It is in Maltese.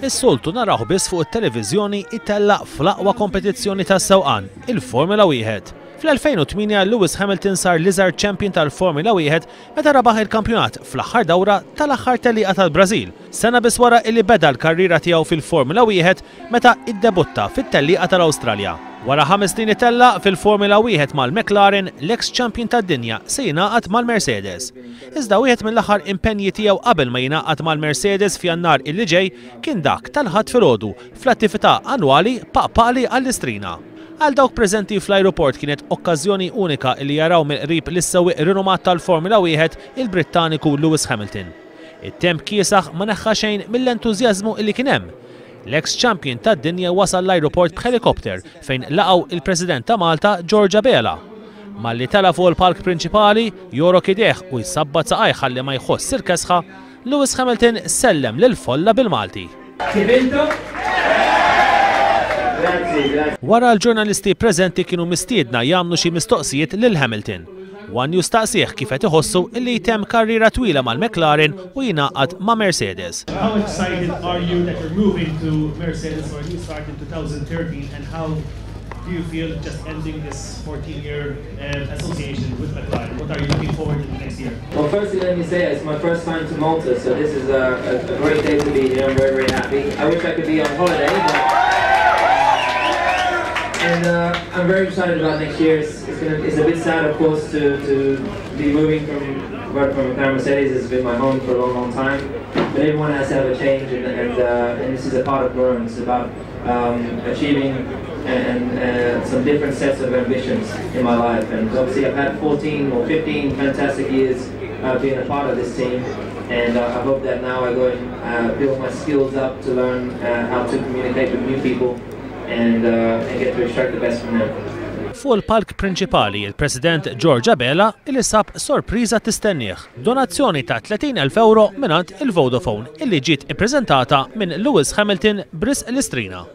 Is-soltu narawh biss fuq it-televiżjoni itellaq fl-aqwa kompetizzjoni tas-sewqan, il-Formula Wieħed. Fl-2008 Lewis Hamilton sar l-iżgħar champion tal-Formula Wieħed meta rabaħ il-kampjonat fl-aħħar dawra tal-aħħar tellieqa tal-Brażil, sena biss wara illi beda l-karriera tiegħu fil-Formula Wieħed meta iddebutta fit-tellieqa tal-Awstralja. Wara ħames snin itellaq fil-Formula Wieħed mal-McLaren, l-eks champion tad-dinja se jingħaqad mal-Mercedes. Iżda wieħed mill-aħħar impenji tiegħu qabel ma jingħaqad mal-Mercedes f'Jannar illi ġej kien dak tal-Ħadd filgħodu fl-attività annwali Paqpaqli għall-Istrina. Għal dawk preżenti fl-ajruport kienet okkażjoni unika illi jaraw mill-qrib lis-sewwieq rinomat tal-Formula Wieħed, il-Brittaniku Lewis Hamilton. It-temp kiesaħ ma neħħa xejn mill-entużjażmu illi kien hemm. L-eks champion tad-dinja wasal l-ajruport b'ħelikopter fejn laqgħu il-President ta' Malta George Abela. Malli tela' fuq il-palk prinċipali, jogħrok idejh u jsabbat saqajh ħalli ma jħoss il-kesħa, Lewis Hamilton sellem lill-folla bil-Malti. Kif intom? Grazzi, grazzi. Wara l-ġurnalisti preżenti kienu mistiedna jagħmlu xi mistoqsijiet lil Hamilton. One News staqsieh kif qed iħossu illi jtemm karriera twila mal-McLaren u jingħaqad ma' Mercedes. How excited are you that you're moving to Mercedes for a new start in 2013 and how do you feel just ending this 14 year association with McLaren? What are you looking forward to the next year? Well, firstly, let me say it's my first time to Malta, so this is a, a, a great day to be here. I'm very, very happy. I wish I could be on holiday, but... And I'm very excited about next year. It's, it's, gonna, it's a bit sad, of course, to, to be moving from from McLaren Mercedes. It's been my home for a long, long time. But everyone has to have a change, and, and, and this is a part of growing. It's about achieving and some different sets of ambitions in my life. And obviously, I've had 14 or 15 fantastic years being a part of this team. And I hope that now I go and build my skills up to learn how to communicate with new people and, and get to extract the best from them. Fuq il-palk prinċipali, il-President George Abela illi sab sorpriża tistennieh. Donazzjoni ta' 30,000 euro mingħand il-Vodafone illi ġiet ippreżentata minn Lewis Hamilton b'risq l-Istrina.